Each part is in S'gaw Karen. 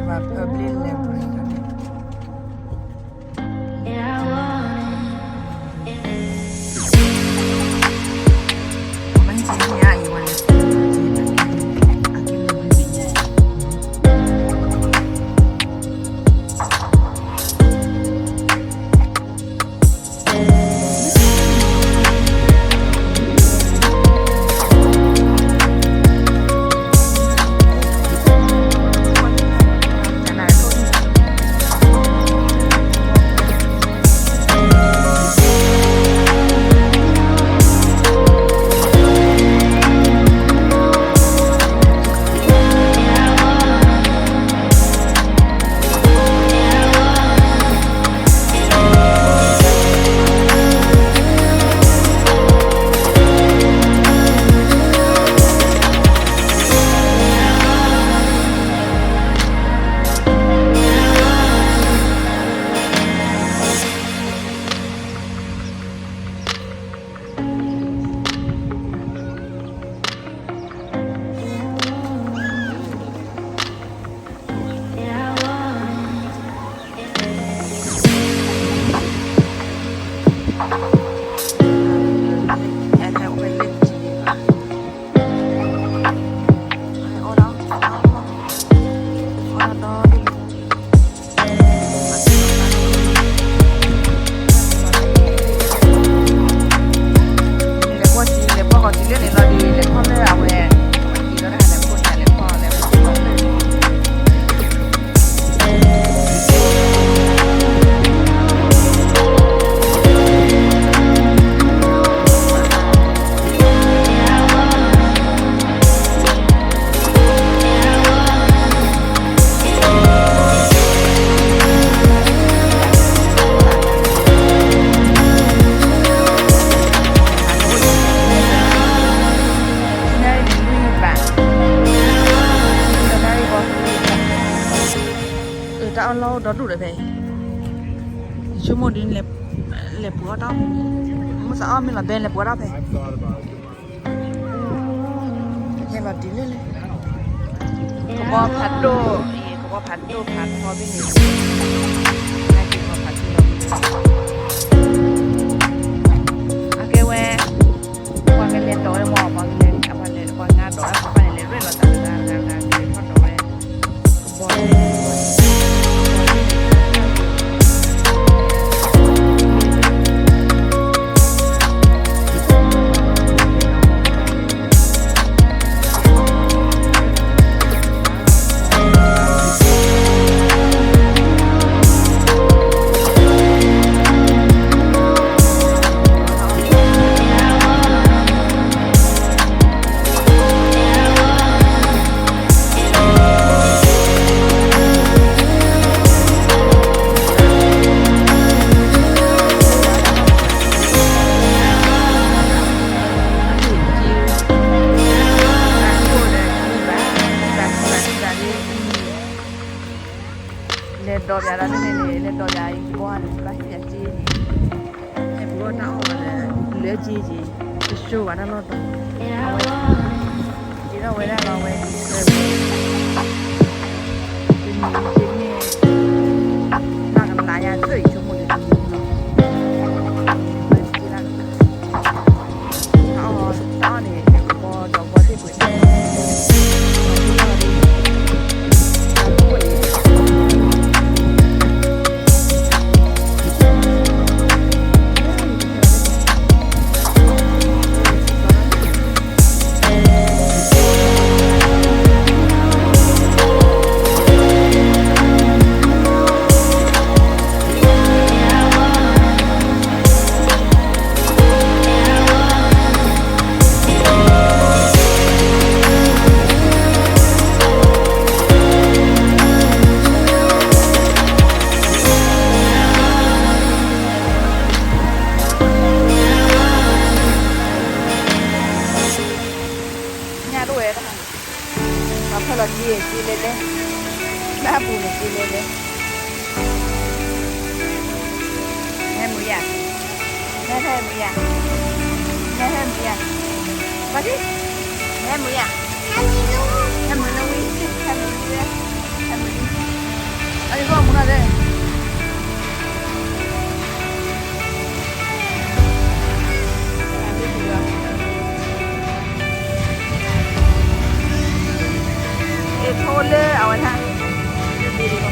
ပှၤ public library လီၤန့ၣ်.တၢ်အီၣ်လီၢ်အိၣ်ဒီဒူၣ်ဒီးဖဲအံၤ, ယဆိကမိၣ်ဒ် လဲၤပှ့ၤအီၣ်တၢ်အီၣ်ဖဲန့ၣ်, မုၢ်သးအီၣ်မ့ၢ်လီၤဘဲလဲၤပှ့ၤအီၣ်တၢ်ဖဲ, ဟဲလီၤတုၤလၢလၢ, ကဘီဖးဒိၣ်, ကဘီဖးဒိၣ်ဖးထီဘ့ၣ်န့ၣ်, ကဘီဖးဒိၣ်လီၤ, အကဲဝဲ, ပှၤကလဲၤတီၤဝဲမး, ပှၤကလဲၤ, ပှၤလဲၤ, ပှၤငါဒီး ပှၤန့ၣ်လဲၤရ့လိာ်သးတဂၤတဂၤတဂၤ ကလဲၤထီၣ်တီၤဝဲ ကဘီ လဲၤဒီးယၤဒီးန့ၣ်န့ၣ်, လဲၤဒီးယၤအံၤကဘီန့ၣ် ဘၣ်ဟ့ၣ်ယၤစ့န့ၣ်, ဟဲပှ့ၤအီၣ်တၢ်အီၣ်ဘၣ်ဒီး လၢစ့က့ၤ, တဆိဘၣ်တၢ်လီၢ်တီၤ, အဝဲ, က့ၤထီၣ်ဝဲဒၣ်လီၤဝဲ, တနံၤက့ၤန့ၣ်, နကလါယၤသၢအံၤဆိကမိၣ်န့ၣ်, ဝဲက့ၤလၢ တၢ်အီၣ်န့ၣ် ကဘီဒီးကဘီသ့ၣ်ပှ့ၤန့ၣ်, ညၣ်တဝဲတၢ်, ပှၤဖဲလီၤက့ၤက့ၤလဲၤလဲၤ, ဘၣ်ပူၤန့ၣ်က့ၤလဲၤလဲၤ, ဟဲမုာ်ယၤ, ဟဲဟဲမုာ်ယၤ, ဟဲဟဲမုာ်ယၤ, ဘၣ်ဒ်, ဟဲမုာ်ယၤ, ဟဲမုာ်နဝံ, ဟဲမုာ်နဝံ, ဟဲမုာ်နဝံ, မ့ၢ်ကီၢ်မူနၤဒဲး အ့ၣ်ဖိလၢအဝဲဒၣ် ညၣ်အိၣ်ကံ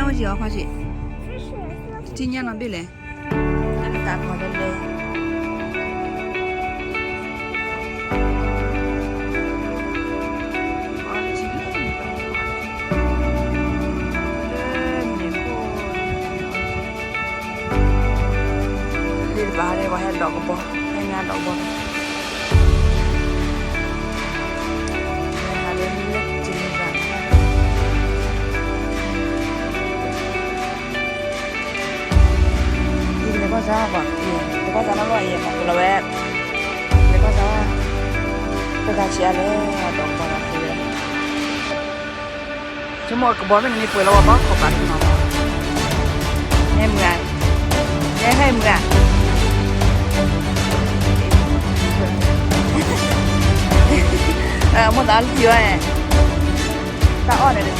အီၤခွါဆံး, တထံၣ်ညၣ်နီတဘ့ၣ်လဲၣ်, တၢ်ကသးခီလၢလဲၣ် လၢန့ၣ်ခိၣ် လၢတဘၣ်န့ၣ် ပှၤဟဲဒိးကဘီ, ဟဲနၤဒိးကဘီ, ဟဲနၤလၢလၢက့ၤန့ၣ်ဘၣ်, ယကလဲၤကွၢ်စါဘၣ်, လဲၤကွၢ်စါနီၢ်နီၢ်အံၤ ပလီၤဝဲ, လဲၤကွၢ်စါ, ပကဆံးအါလဲၣ်, ဒိးကဘီလီၤဃုဝဲ ဆိကမိၣ်ကဘီမ့ၢ်န့ၣ် ပှဲၤလီၤဝဲဘၣ်ခိးပာ်တနီၤ, ဟဲမုာ်ဧါ, ဟဲဟဲမုာ်ဧါ, မိၢ်သးလံဝဲ, တၢ်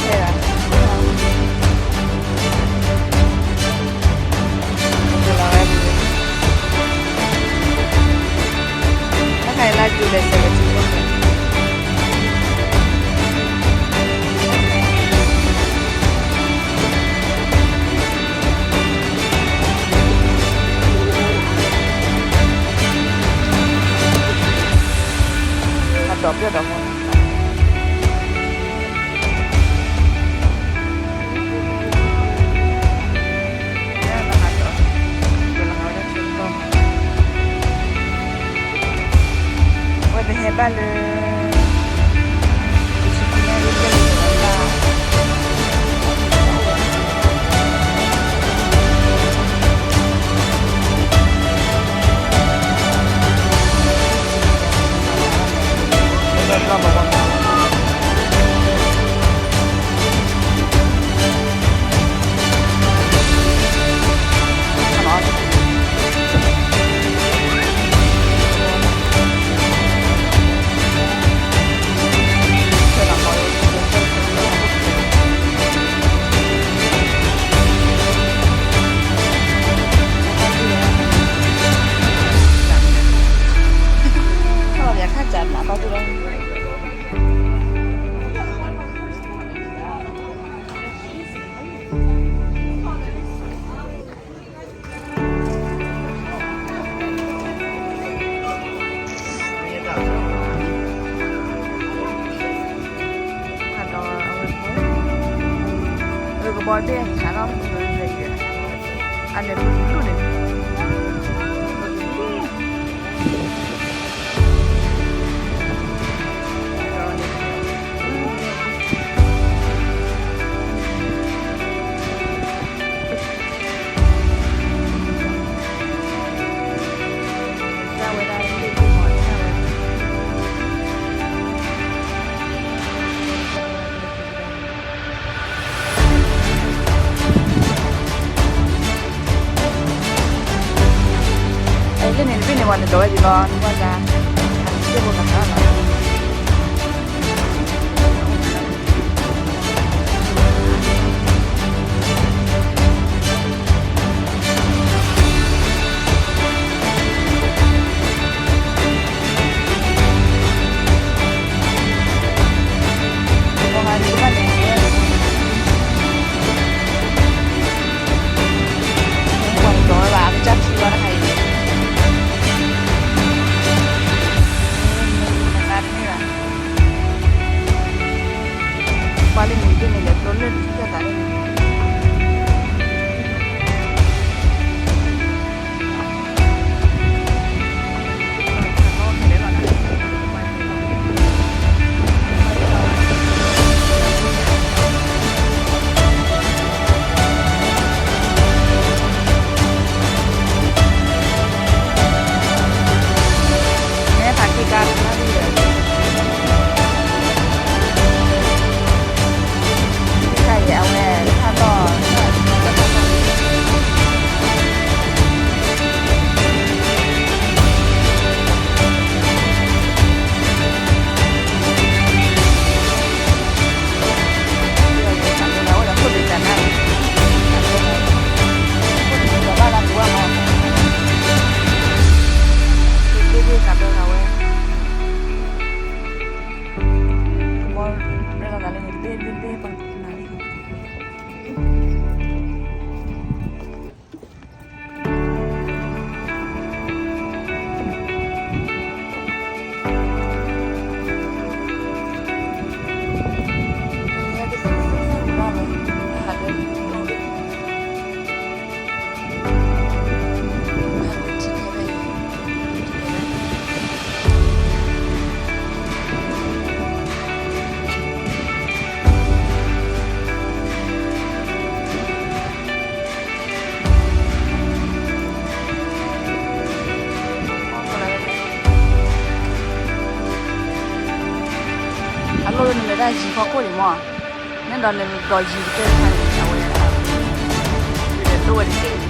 အီၣ်န့ၣ်တထဲဘၣ် တၢ်ခါအံၤလၢကၠူလဲၤဆဲးလၢကၠူလီၤ, အဒိးပျီၢ်ဒီးမီၢ် ဝဲပဟဲဘၣ်လၢ အဝဲ အကဘီဘ့ၣ် စးထီၣ် အလဲၤဖုၣ်ဖုၣ်န့ၣ် အ ပှၤန့ၣ်ဒိးဝဲဒ်လီၤ နကွၢ်တၢ် အစ့ၢ်ဖိကသးလီၤ. ပှၤလၢမုၢ်တန့ၣ်လဲၤကျိလၢတၢ်သးန့ၣ် မ့ၢ်ဖးခံကါတခါဒီး တၢ်အံၤအဝဲထီၣ် အလိၣ်နမ့ၢ်ဒၣ်ယံၤဖီခိၣ်န့ၣ်မး, နဲဒီးနဒီးယံၤကတၢၢ်တခါန့ၣ် အဝဲ ဒ်လဲၣ်ဒိၣ်ဝဲတက့ၢ်.